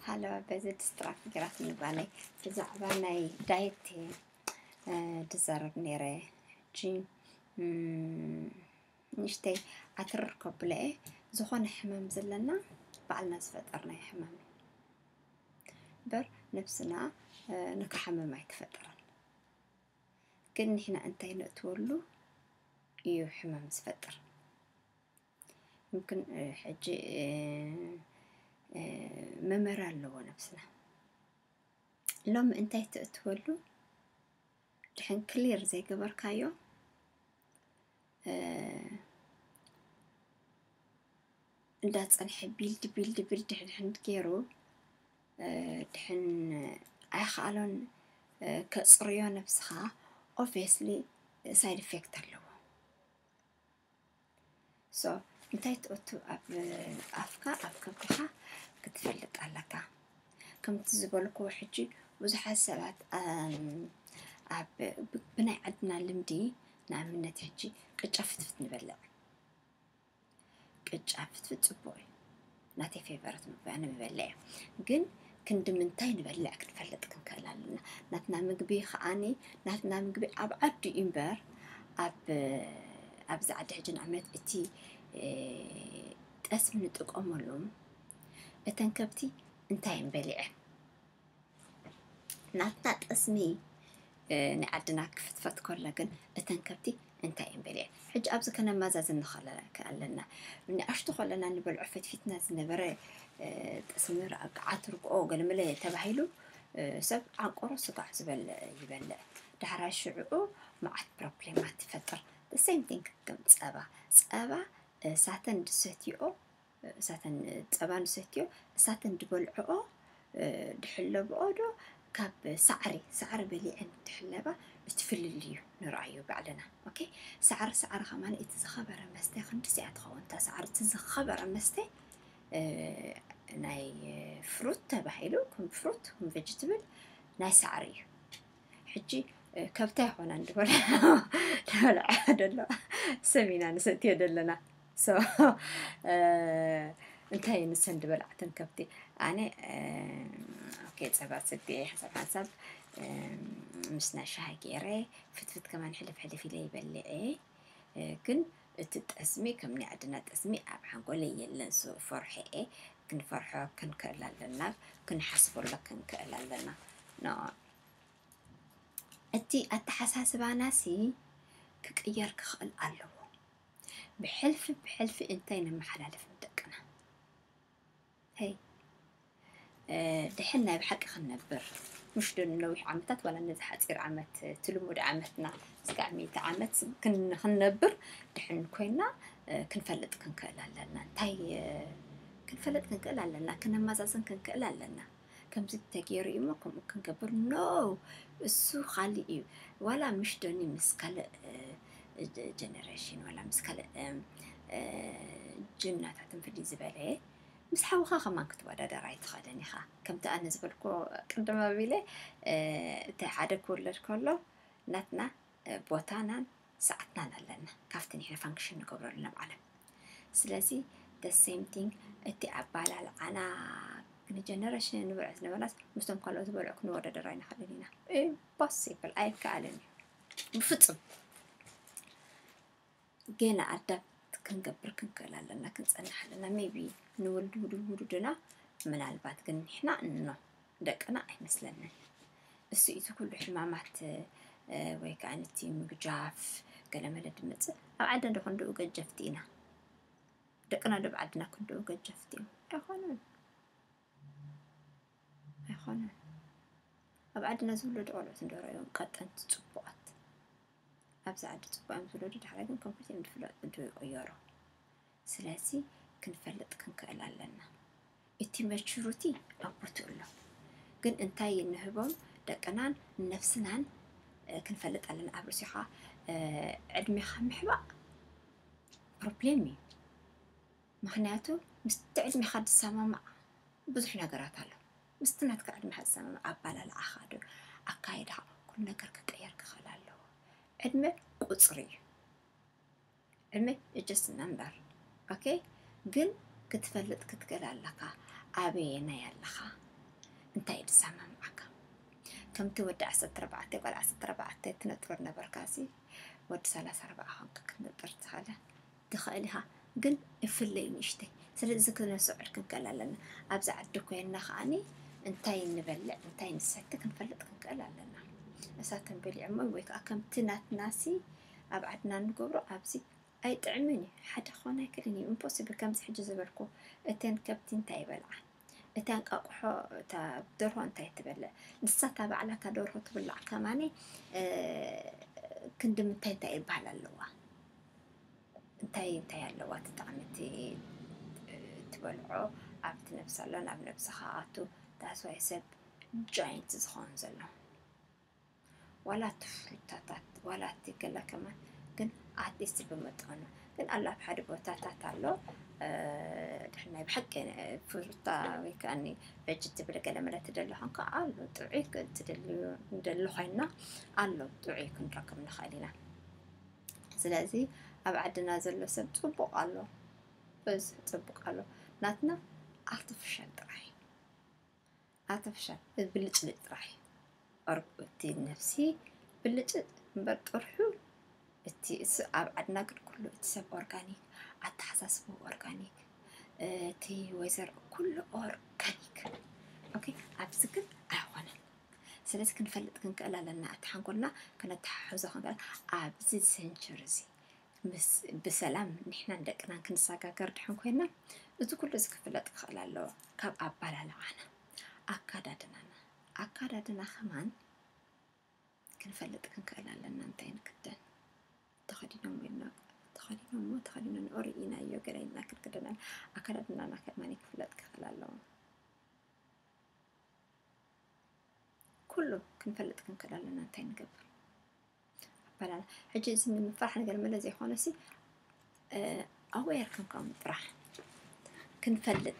ሃለዋ በዚ ድስትራክት ግራት ንባለይ ብዛዕባ ናይ ዳየት፣ እ፣ ድዛረብ ነይረ። ሕጂ፣ እም፣ ንእሽተይ ኣትርር ከብሎ እየ። ዝኾነ ሕማም ዘለና ባዕልና ዝፈጠርናዮ ሕማም እዩ። እምበር ነብስና፣ እ፣ ንክሓምም ኣይተፈጠረን። ግን ንሕና እንታይ ነእትወሉ እዩ ሕማም ዝፈጥር። يمكن፣ እ፣ ሕጂ፣ እ፣ እ፣ መመር ኣለዎ ነብስና። ሎሚ እንታይ ተእትወሉ ድሕን ክሊር ዘይገበርካዮ፣ እ፣ እንዳጸንሐ ቢልድ፣ ቢልድ፣ ቢልድ ድሕን፣ ድሕን ገይሩ፣ እ፣ ድሕን ኣይኸኣሎን፣ እ፣ ከጽርዮ ነብስኻ፣ ኦብቪየስሊ ሳይድ ኢፌክት ኣለዎ። ሶ፣ እንታይ ትእቱ ኣብ ኣፍካ፣ ኣብ ከብድኻ ክትፈልጥ ኣለካ። ከምቲ ዝበልኩዎ ሕጂ ብዙሓት ሰባት፣ ኣም፣ ኣብ ብ-፣ ብናይ ዓድና ልምዲ፣ ንኣብነት ሕጂ ቅጫ ፍትፍት ንበልዕ። ቅጫ ፍትፍት ጽቡቕ እዩ። ናተይ ፌቨረት ምግቢ ኣነ ምበልዕ እየ። ግን ክንዲ ምንታይ ንበልዕ ክንፈልጥ ክንክእል ኣለና። ናትና ምግቢ ከዓኒ፣ ናትና ምግቢ ኣብ ዓዲ እዩ እምበር፣ ኣብ፣ ኣብዚ ዓዲ ሕጂ ንኣብነት እቲ፣ እ፣ ጠስሚ ንጥቀመሉ፣ እተን ከብቲ እንታይ እየን በሊዐን? ናትና ጠስሚ፣ እ፣ ንዓድና ክፍትፈት ከሎ ግን እተን ከብቲ እንታይ እየን በሊዐን? ሕጂ ኣብዚ ከነመዛዝን ንኽእል ኣለና። ንኣሽቱ ከለና ንበልዖ ፈትፊትና ዝነበረ፣ እ፣ ጠስሚ፣ ርኣ፣ ገዓት፣ ርግኦ፣ ገለመለ ተባሂሉ፣ እ፣ ሰብ ዓንቆሮ ስጋዕ ዝበልዕ ይበልዕ። ዳሕራይ ሽዕኡ መዓት ፕሮብሌማት ይፈጥር። The same thing ከም ጸባ። ጸባ፣ እ፣ እሳተን ድሰትይኦ፣ እሳተን ጸባ ንሰትዮ፣ እሳተን ድበልዕኦ፣ እ፣ ድሕለብኦ ዶ ካብ ሳዕሪ፣ ሳዕሪ በሊዐን ድሕለባ፣ እቲ ፍልልዩ ንርኣዮ ባዕልና። ኦኬ? ሳዕሪ፣ ሳዕሪ ከማን እቲ ዝኸበረ መስተ ክንድዚኣ ትኸውን። እታ ሳዕሪ እቲ ዝኸበረ መስተ፣ እ፣ ናይ ፍሩት ተባሂሉ፣ ከም ፍሩት፣ ከም ቬጅትብል ናይ ሳዕሪ እዩ። ሕጂ፣ እ፣ ከብቲ ኣይኮናን ድበልዓ፣ ድበልዓ ደሎ፣ ሰብ ኢና ንሰትዮ ደለና። ሶ፣ እ፣ እንታይ ንሰን ድበልዓተን ከብቲ? ኣነ፣ እ፣ ኦኬ፣ ጸባ ሰትየ፣ ሓሳብ ሓሳብ፣ እ፣ ምስ ናይ ሻሂ ገይረ፣ ፍትፍት ከማን ሕልፍ ሕልፍ ኢለ ይበልዕ እየ። እ፣ ግን እቲ ጠስሚ ከም ናይ ዓድና ጠስሚ ኣብ ሓንጎለይ የለን። ሶ፣ ፈርሖ እየ። ክንፈርሖ ክንክእል ኣለና፣ ክንሓስበሉ ክንክእል ኣለና። ኖ፣ እቲ ኣተሓሳስባናሲ ክቅየር ክኽእል ኣለዎ። ብሕልፊ ብሕልፊ እንታይ ነመሓላልፍ ንደቅና? ሄይ፣ እ፣ ድሕን ናይ ብሓቂ ክንነብር፣ ምሽ ዶ ንነዊሕ ዓመታት ዋላ ነዚ ሓጺር ዓመት፣ እቲ ልሙድ ዓመትና ስጋዕ ሚእቲ ዓመት ክን-፣ ክንነብር ድሕን ኮይና፣ እ፣ ክንፈልጥ ክንክእል ኣለና። እንታይ፣ እ፣ ክንፈልጥ ክንክእል ኣለና፣ ክነመዛዝን ክንክእል ኣለና። ከምዚ ተገይሩ እዩ እሞ ከምኡ ክንገብር፣ ኖ፣ እሱ ካልእ እዩ። ዋላ ምሽ ዶኒ ምስ ካልእ፣ እ፣ ጀ-፣ ጀነሬሽን፣ ዋላ ምስ ካልእ፣ እም፣ እ፣ ጅናታትን ፍልይ ዝበለ፣ ምስ ሓውኻ ከማን ክትወዳደር ኣይትኽእልን ኢኻ። ከምቲ ኣነ ዝበልኩ ቅድም ኣቢለ፣ እ፣ እቲ ሓደ ክውለድ ከሎ ናትና፣ እ፣ ቦታናን ሰዓትናን ኣለና። ካብቲ ንሕና ፋንክሽን ንገብረሉ ናብ ዓለም። ስለዚ፣ the same thing፣ እቲ ኣባላልዓና ንጀነሬሽን ንበልዖ ዝነበርናስ ምስቶም ካልኦት ዝበልዑ ክንወዳደር ኣይንኽእልን ኢና። ኢምፖሲብል፣ ኣይከኣልን እዩ። ብፍጹም። ገና ኣዳፕት ክንገብር ክንክእል ኣለና፣ ክንጸንሕ ኣለና። ሜቢ ንወልድ ውሉድ ውሉድና ምናልባት፣ ግን ንሕና እኖ ደቅና ኣይመስለንን። እሱ እቲ ኩሉ ሕማማት፣ እ፣ ወይ ከኣ ነቲ ምግጃፍ ገለመለ ድመጽእ፣ ኣብ ዓድና ዶ ክንድኡ ገጀፍቲ ኢና? ደቅና ዶ ኣብ ዓድና ክንድኡ ገጀፍቲ እዮም? ኣይኮኑን። ኣይኮኑን። ኣብ ዓድና ዝውለዱ ቆልዑት እንዶ ረኣዮም ቀጠንቲ ጽቡቓት። ኣብዚ ዓዲ ጽቡቕ እዮም ዝውለዱ፣ ድሕሪ ግን ኮምፕሊት እዮም ዝፍለጡ፣ ይቕየሩ። ስለዚ ክንፈልጥ ክንክእል ኣለና። እቲ መቹሩቲ ኣብ ቦትኡ ኣሎ። ግን እንታይ ንህቦም ደቅናን ንነብስናን፣ እ፣ ክንፈልጥ ኣለና። ኣብ ርእሲኻ፣ እ፣ ዕድሜኻ ምሕባእ ፕሮብሌም እዩ። ምኽንያቱ ምስቲ ዕድሜኻ ዝሰማማዕ ብዙሕ ነገራት ኣሎ። ምስቲ ናትካ ዕድሜኻ ዝሰማማዕ ኣባላልዓኻ ዶ፣ ኣካይዳኻ፣ ኩሉ ነገር ክቀየር ክኽእል ኣለዎ። ዕድመ ቁጽሪ እዩ። ዕድመ is just a number። ኦኬ? ግን ክትፈልጥ ክትክእል ኣለካ። ኣበየናይ ኣለኻ? እንታይ እዩ ዝሰማምዓካ? ከምቲ ወዲ ዓሰርተ ኣርባዕተ ጓል ዓሰርተ ኣርባዕተ ትነጥሮ ነበርካሲ፣ ወዲ ሰላሳ ኣርባዓ ኾንካ ክትነጥር ትኽእል ትኽእል ኢኻ። ግን እፍለይ ንእሽተይ። ስለዚ ክነስዕል ክንክእል ኣለና። ኣብዚ ዓዲ ኮይንና ከዓኒ እንታይ ንበልዕ እንታይ ንሰቲ ክንፈልጥ ክንክእል ኣለና። እሳቶም በሊዖሞ ወይ ከዓ ከምቲ ናትናሲ ኣብ ዓድና ንገብሮ ኣብዚ ኣይጥዕምን እዩ። ሓደ ክኾን ኣይክእልን እዩ። ኢምፖስብል። ከምዚ ሕጂ ዝበልኩ እተን ከብቲ እንታይ ይበልዓ? እቲ ኣንቃቁሖ እታ ደርሆ እንታይ ትበልዕ? ንሳ እታ ባዕላ እታ ደርሆ ትብላዕ ከማኒ። ክንዲ ምንታይ እንታይ ይበሃል ኣለዋ? እንታይ እንታይ ኣለዋ ትጣዕሚ እቲ ትበልዖ ኣብቲ ነብሲ ኣሎ ናብ ነብስኻ ኣቱ። ዳስዋይ ሰብ ጃይንት ዝኸውን ዘሎ ዋላ እቲ ፍሩታታት ዋላ እቲ ገለ ከማን ግን ኣትሊስት ብመጠኑ ግን ኣሎ ኣብ ሓደ ቦታታት ኣሎ። ድሕናይ ብሓቂ ፍሩታ ወይ ከዓ ቨጅ ትብል ገለ መለ ትደሊ ኾንካ ኣሎ ጥዑይ ትደልዩ ንደሊ ኮይና ኣሎ ጥዑይ ክንረክብ ንኽእል ኢና። ስለዚ ኣብ ዓድና ዘሎ ሰብ ፅቡቕ ኣሎ። በዚ ፅቡቕ ኣሎ። ናትና ኣርቲፊሻል ጥራይ ኣርቲፊሻል ብልጭልጭ ጥራሕ እዩ። እቲ ነፍሲ ብልጭ እምበር ጥርሑ እቲ እሱ ኣብ ዓድና ግን ኩሉ እቲ ሰብ ኦርጋኒክ ኣተሓሳስቡ ኦርጋኒክ እቲ ወይዘር ኩሉ ኦርጋኒክ። ኦኬ ኣብዚ ግን ኣይኾነን። ስለዚ ክንፈልጥ ክንክእል ኣለና እቲ ሓንጎልና ክነተሓሕዞ ክንክእል ኣብዚ ሰንቸሪ እዚ ብሰላም ንሕናን ደቅናን ክንሰጋገር ድሕን ኮይና እዚ ኩሉ እዚ ክፍለጥ ክኽእል ኣለዎ። ካብ ኣባላልዓና ኣካዳድናና ኣካዳድና ከማን ክንፈልጥ ክንክእል ኣለና። እንታይ ንክደን ተኸዲኖም ኢልና ተኸዲኖሞ ተኸዲኖን ኦርኢናዮ ገለ ኢልና ክንክደናል ኣካዳድናና ከማን ክፍለጥ ክኽእል ኣለዎ። ኩሉ ክንፈልጥ ክንክእል ኣለና እንታይ ንገብር ኣባላላ። ሕጂ እዚ ንምፍራሕ ነገር መለ ዘይኮነ ሲ ኣዌር ክንከውን ጥራሕ ክንፈልጥ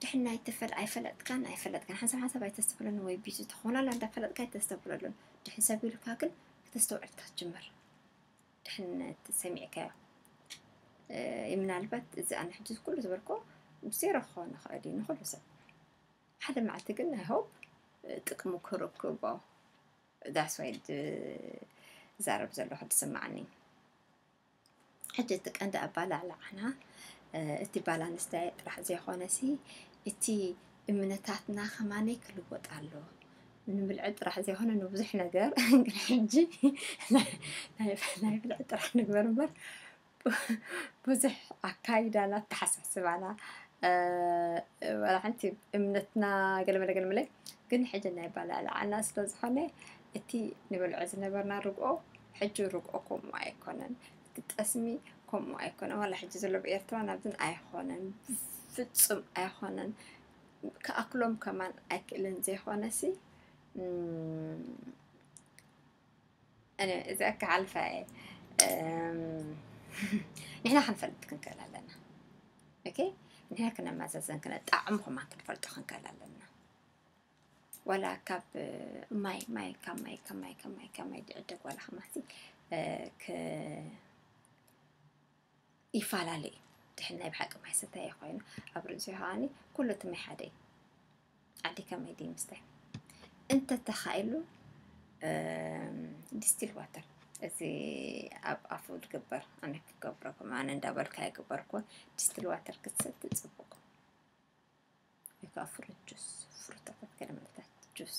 ድሕና ኣይትፈል ኣይፈለጥካን ኣይፈለጥካን ሓንሳብ ሓንሳብ ኣይተስተብለሉን ወይ ቢዚ ትኾናላ እንዳፈለጥካ ኣይተስተብለሉን ድሕን ሰብ ኢሉካ ግን ከተስተውዕል ክትጅምር ድሕነት ሰሚዕካዮ ምናልባት እዚ ኣነ ሕጂ ኩሉ ዝበልኮ ዜሮ ክኸውን ይኽእል እዩ ንኩሉ ሰብ ሓደ መዓልቲ ግን ናይ ሆፕ ጥቅሙ ክርክቦ that's why ዝዛረብ ዘለኹ ዝስማዓኒ ሕጂ እቲ ቀንዲ ኣባላልዓና እቲ ባላንስ ዳየት ጥራሕ ዘይኮነሲ እቲ እምነታትና ከማነይ ክልወጥ ኣሎ ንብልዒ ጥራሕ ዘይኮነ ንብዙሕ ነገር ግን ሕጂ ናይ ብልዒ ጥራሕ ንግበር እምበር ብዙሕ ኣካይዳና ኣተሓሳስባና ወላ ሓንቲ እምነትና ገለመለ ገለመለ ግን ሕጂ ናይ ኣባላልዓና ስለ ዝኾነ እቲ ንበልዖ ዝነበርና ርግኦ ሕጂ ርግኦ ከምኡ ኣይኮነን። እቲ ጠስሚ ከምኡ ኣይኮነን። ዋላ ሕጂ ዘሎ ብኤርትራ ናብዝን ኣይኾነን፣ ፍጹም ኣይኾነን። ክኣክሎም ከማን ኣይክእልን ዘይኮነሲ እዚ ኣካሓልፋ እየ። ንሕና ክንፈልጥ ክንክእል ኣለና። ኦኬ ንሕና ክነመዛዘን ክነ ጣዕሙ ከማን ክንፈልጦ ክንክእል ኣለና። ዋላ ካብ ማይ ማይ ካብ ማይ ካብ ማይ ካብ ማይ ካብ ማይ ድዕደግ ዋላ ከማሲ ይፈላለ እዩ። ድሕን ናይ ብሓቂ ማይ ሰታይ ኮይኑ ኣብ ርእሲ ከዓኒ ኩሉ እቲ ማይ ሓደ እዩ። ዓዲ ከመይ ድዩ ምስታይ እንተተኻኢሉ ዲስቲል ዋተር እዚ ኣብ ኣፉ ዝግበር ኣነ ክገብሮ ከም ኣነ እንዳበልካ ይግበር ኮን ዲስቲል ዋተር ክትሰቲ ፅቡቅ ወይ ከዓ ፍሩት ጁስ ፍሩታታት ገለ መለታት ጁስ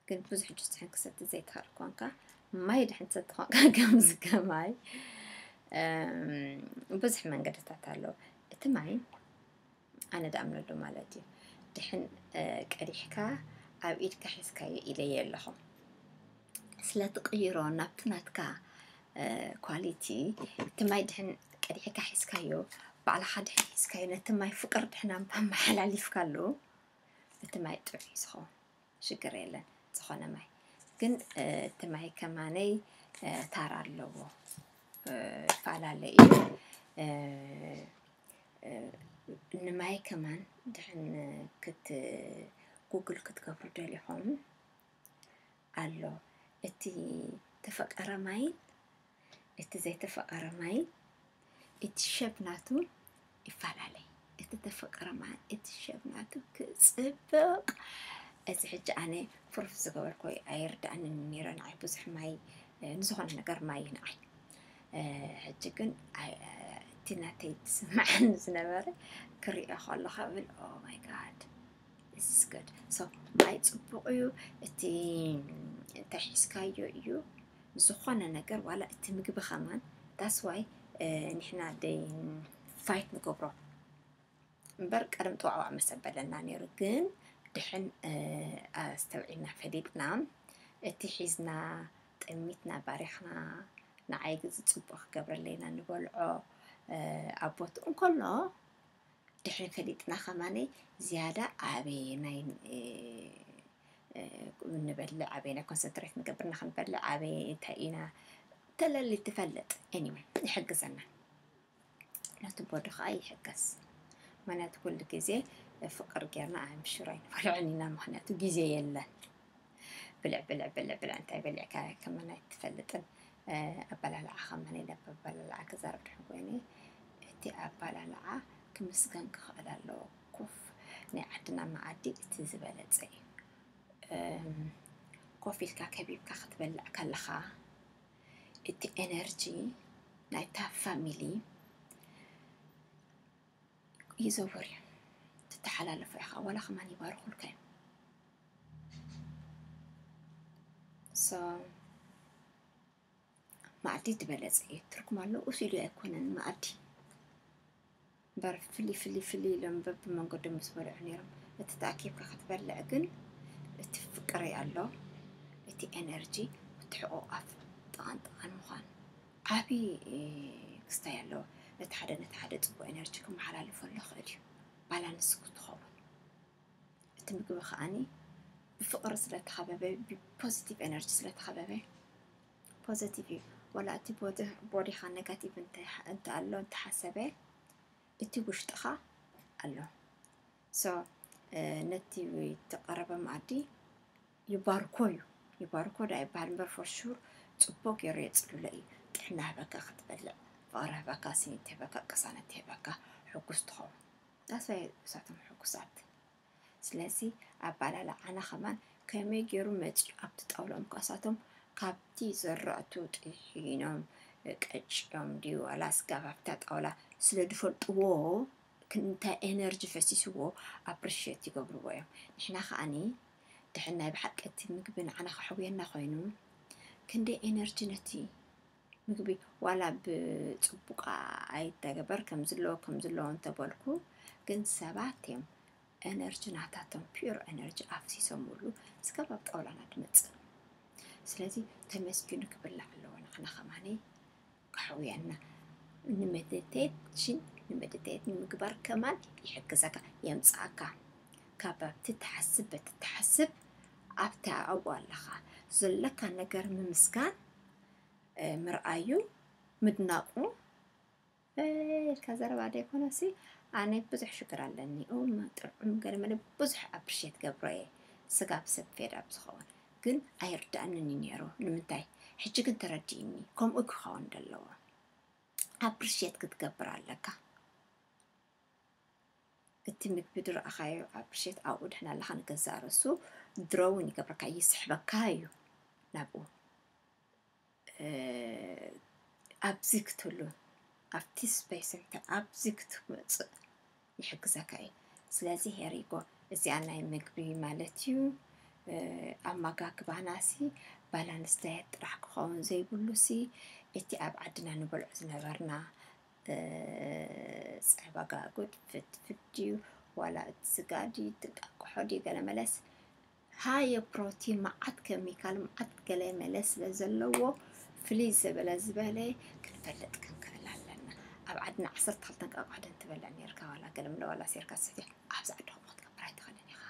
ግን ብዙሕ ጁስ ድሕን ክሰቲ ዘይትኽእል ኮንካ ማይ ድሕን ትሰቲ ኮንካ ከምዚ ከማይ ብዙሕ መንገድታት ኣለዉ እቲ ማይ ኣነ ዳኣምነሉ ማለት እዩ ድሕን ቀዲሕካ ኣብ ኢድካ ሒዝካዮ ኢለየ ኣለኹ ስለ ትቕይሮ ናብቲ ናትካ ኳሊቲ እቲ ማይ ድሕን ቀዲሕካ ሒዝካዮ ባዕልኻ ድሕን ሒዝካዮ ነቲ ማይ ፍቅር ድሕን ኣመሓላሊፍካሉ እቲ ማይ ጥዑይ እዩ ዝኸውን ሽግር የለን ዝኾነ ማይ ግን እቲ ማይ ከማነይ ታራ ኣለዎ ይፈላለ እዩ ንማይ ከማን ድሕን ክት ጉግል ክትገብሩ ደሊኹም ኣሎ እቲ ተፈቀረ ማይን እቲ ዘይተፈቀረ ማይን እቲ ሸብ ናቱ ይፈላለ እቲ ተፈቀረ ማይ እቲ ሸብ ናቱ ክፅብቕ። እዚ ሕጂ ኣነ ፕሩፍ ዝገበርኩ ኣይርዳእንን ነይረ። ንዓይ ብዙሕ ማይ፣ ንዝኾነ ነገር ማይ እዩ ንዓይ። ሕጂ ግን እቲ ናተይ ዝስምዓኒ ዝነበረ ክሪኦ ከለኹ ብል፣ ኦ ማይ ጋድ፣ this is good። So ማይ ፅቡቕ እዩ። እቲ እንታይ ሒዝካዮ እዩ ዝኾነ ነገር፣ ዋላ እቲ ምግቢ ከማን። That's why ንሕና ደይ ፋይት ንገብሮ እምበር ቀደም ጥዋዕዋዕ መሰበለና ነይሩ። ግን ድሕን ኣስተውዒልና ፈሊጥና፣ እቲ ሒዝና ጠሚትና ባሪኽና፣ ንዓይ ግዚ ፅቡቕ ክገብረለይና ንበልዖ ኣቦት እንከሎ፣ ድሕሪ ፈሊጥና ከማነይ ዝያዳ ኣበየናይ ንበልዕ፣ ኣበየናይ ኮንሰንትሬት ንገብርና ክንበልዕ፣ ኣበየ እንታይ ኢና ተለሊ ትፈልጥ። Anyway ይሕግዘና፣ ነቲ ቦዲ ከዓ ይሕገዝ። ምክንያቱ ኩሉ ግዜ ፍቅር ጌርና ኣምሽር ኣይንበልዕን ኢና፣ ምክንያቱ ግዜ የለን። ብልዕ ብልዕ ብልዕ ብልዕ እንታይ በሊዕካ ከመን ኣይትፈልጥን። ኣበላልዓ ከመን ኢለ ኣበላልዓ ክዛረብ ድሕን ኮይነ፣ እቲ ኣበላልዓ ክምስገን ክኽእል ኣለዎ። ኮፍ ናይ ዓድና መኣዲ እቲ ዝበለፀ እዩ። ኮፍ ኢልካ ከቢብካ ክትበልዕ ከለኻ እቲ ኤነርጂ ናይታ ፋሚሊ ይዘውር እዩ። ትተሓላለፎ ኢኻ፣ ዋላ ከማን ይባርኹልካ እዮም። So መኣዲ ዝበለፀ እዩ። ትርጉም ኣለዎ እሱ ኢሉ ኣይኮነን መኣዲ እምበር፣ ፍሊ ፍሊ ፍሊ ኢሎም በብመንገዶም ምስ በልዑ ነይሮም። እቲ ተኣኪብካ ክትበልዕ ግን እቲ ፍቅሪ ኣሎ፣ እቲ ኤነርጂ፣ ምትሕቑቓፍ፣ ጠቓን ጠቓን ምዃን ዓብዪ ክስታይ ኣለዎ። እቲ ሓደ ነቲ ሓደ ፅቡቅ ኤነርጂ ክመሓላልፈሉ ይኽእል እዩ፣ ባላንስ ክትኸውን። እቲ ምግቢ ከዓኒ ብፍቅሪ ስለተኸበበ፣ ብፖዚቲቭ ኤነርጂ ስለተኸበበ ፖዚቲቭ እዩ። ዋላ እቲ ቦዲ- ቦዲኻ ኔጋቲቭ እንተ- እንተኣሎ እንተሓሰበ እቲ ውሽጥኻ ኣሎ። So ነቲ ተቐረበ መኣዲ ይባርኮ እዩ። ይባርኮ ዳ ይበሃል እምበር for sure ፅቡቅ ገይሩ የፅልሎ እዩ። ጥዕና ህበካ ክትበልዕ፣ ፍቅሪ ህበካ፣ ስኒት ህበካ፣ ቅሳነት ህበካ፣ ሕጉስ ትኸውን። ዳስዋይ እሳቶም ሕጉሳት። ስለዚ ኣባላልዓና ከማን ከመይ ገይሩ መፂኡ ኣብቲ ጣውላ እምኳ እሳቶም ካብቲ ዘረዕቱ ጥሒኖም ቀጭዮም ድዩ ዋላ ስጋብ ኣብታ ጣውላ ስለ ዝፈልጥዎ እንታይ ኤነርጂ ፈሲስዎ ኣፕሪሼት ይገብርዎ እዮም። ንሕና ከዓኒ ድሕን ናይ ብሓቂ እቲ ምግቢ ንዓና ከሕውየና ኮይኑ ክንደይ ኤነርጂ ነቲ ምግቢ ዋላ ብፅቡቅ ኣይተገበር ከም ዝለዎ ከም ዝለዎ እንተበልኩ ግን ሰባት እዮም ኤነርጂ ናታቶም ፒር ኤነርጂ ኣፍሲሶምሉ ስጋብ ኣብ ጣውላና ድመፅእ። ስለዚ ተመስጊኑ ክብላዕ ኣለዎ ንዓና ከማኒ ከሕውየና። ንመዲቴሽን ንመዲቴት ንምግባር ከማን ይሕግዘካ የምፅኣካ ካብ ኣብቲ ትሓስብ በቲ ትሓስብ ኣብታ ኣብኡ ኣለኻ ዘለካ ነገር ምምስጋን ምርኣዩ ምድናቁ ኢልካ ዘረባ ዶ ይኮነሲ ኣነ ብዙሕ ሽግር ኣለኒ እም ጥዑም ገለ መለ ብዙሕ ኣፕሪሼት ገብሮ እየ ስጋብ ሰብ ፌድ ኣብ ዝኸውን ግን ኣይርዳእንን እዩ ነይሩ ንምንታይ ሕጂ ግን ተረዲእኒ ከምኡ ክኸውን ደለዎ ኣፕሪሼት ክትገብር ኣለካ እቲ ምግቢ ድረእኻዮ ኣፕሪሼት ኣብኡ ድሕና ኣለኻ ንገዛእ ርእሱ ድሮውን ይገብረካ ይስሕበካ እዩ ናብኡ ኣብዚ ክትህሉ ኣብቲ ስፔስ እንታይ ኣብዚ ክትመፅእ ይሕግዘካ እዩ ስለዚ ሄሪጎ እዚኣ ናይ ምግቢ ማለት እዩ ኣመጋግባና ሲ ባላንስ ዳየት ጥራሕ ክኸውን ዘይብሉ ሲ እቲ ኣብ ዓድና ንበልዖ ዝነበርና ፀበጋጉድ ፍትፍት ድዩ ዋላ እቲ ስጋ ድዩ ትጣቅሖ ድዩ ገለ መለስ ሃየ ፕሮቲን መዓት ከሚካል መዓት ገለ መለ ስለ ዘለዎ ፍልይ ዝበለ ዝበለ ክንፈልጥ ክንክእል ኣለና ኣብ ዓድና ዓሰርተ ክልተ እንቃቋሕ ዶ እንትበልዕ ነርካ ዋላ ገለ ምለ ዋላ ሴርካ ስሕቲ ኣብዚ ዓድኹም ክትገብር ኣይትኽእልን ኢኻ